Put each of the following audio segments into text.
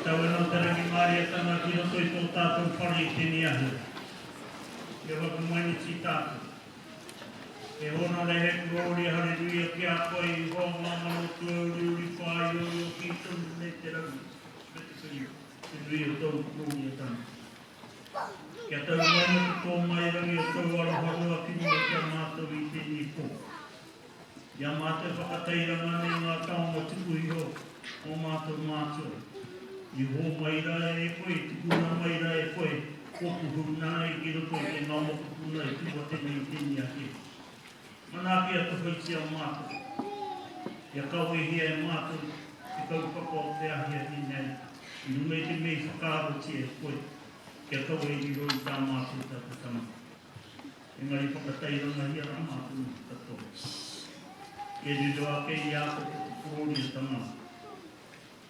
tau anō te rangimārietanga ki roto i tō tātou whare i tēnei ahiahi. Kia whakamainiti tātou. He hōnore, he korōria, hareruia ki a koe i hoa ngā mano tuauriuri whāioio kī tonu nei te rangi me te whenua, te nui o tōu korōriatanga. Kia tau mai no te tō mai rangi o tōu aroha roa ki runga ki a mātou i tēnei pō. I a mātou whakatairanga nei ngā taonga tuku iho o mātou mātua. I hōmai rā e koe, i tukuna mai rā e koe, kōku hūnāi ki roto i te ngā mokopuna e tū ake nei i tēnei ake. Manaaki atawhaitia mātou. Kia kawehia e mātou te kaupapa o te ahiahi nei i runga i te mea i whakaarotia e koe kia kaua e riro i tā mātou tātou tangata. Engari whakatairangahia rā mātou mahi katoa. Kia riro ake i a koe ko te korōriatanga.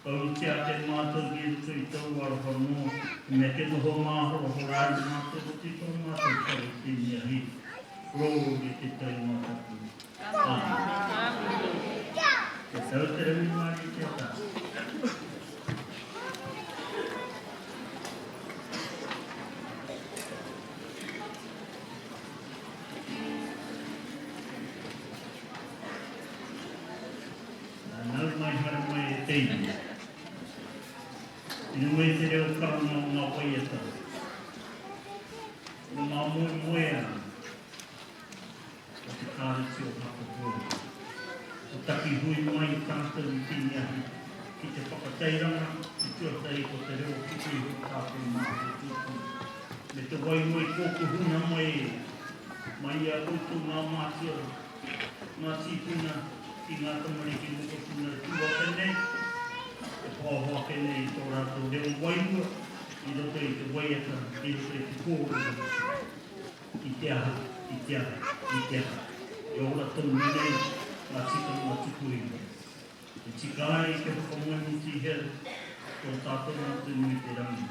Kaurutia ake mātou ki roto i tōu aroha noa, te mea kia noho māhorahora ai mātou roto i tō mātou whare i tēnei ahi. Korōria te tai o ngā tapu. Āmine. Kia tau te rangimārie ki a tātou. Nau mai haere mai e te iwi. I runga i te reo karanga o ngā waiata, o ngā moemoeā o te Kāreti o Hato Hōiho. Ko taki hui mai tātou i tēnei ahi ki te whakatairanga te tuatahi ko te reo tuku iho tātou mātou tūpuna. Me te wairua i kōkuhuna mai e, mai i a koutou ngā mātua, ngā tīpuna, ki ngā tamariki mokopuna e tū ake nei, e paoho ake nei i tō rātou reo wairua i roto i te waiata, i roto i te kōrero, i te aha, i te aha, i te aha. E ora tonu nei ngā tikanga tuku iho. E tika ai te whakamoemiti hea tō tātou Matua i te Rangi.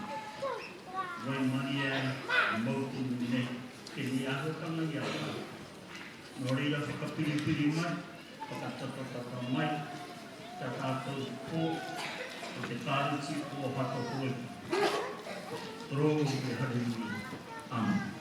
Waimarie ai, e mau tonu nei tēnei āhuatanga i a tātou. Nō reira whakapiripiri mai, whakatatatata mai tā tātou pō o te Kāreti o Hato Hōiho. Glory, Hallelujah. Amen.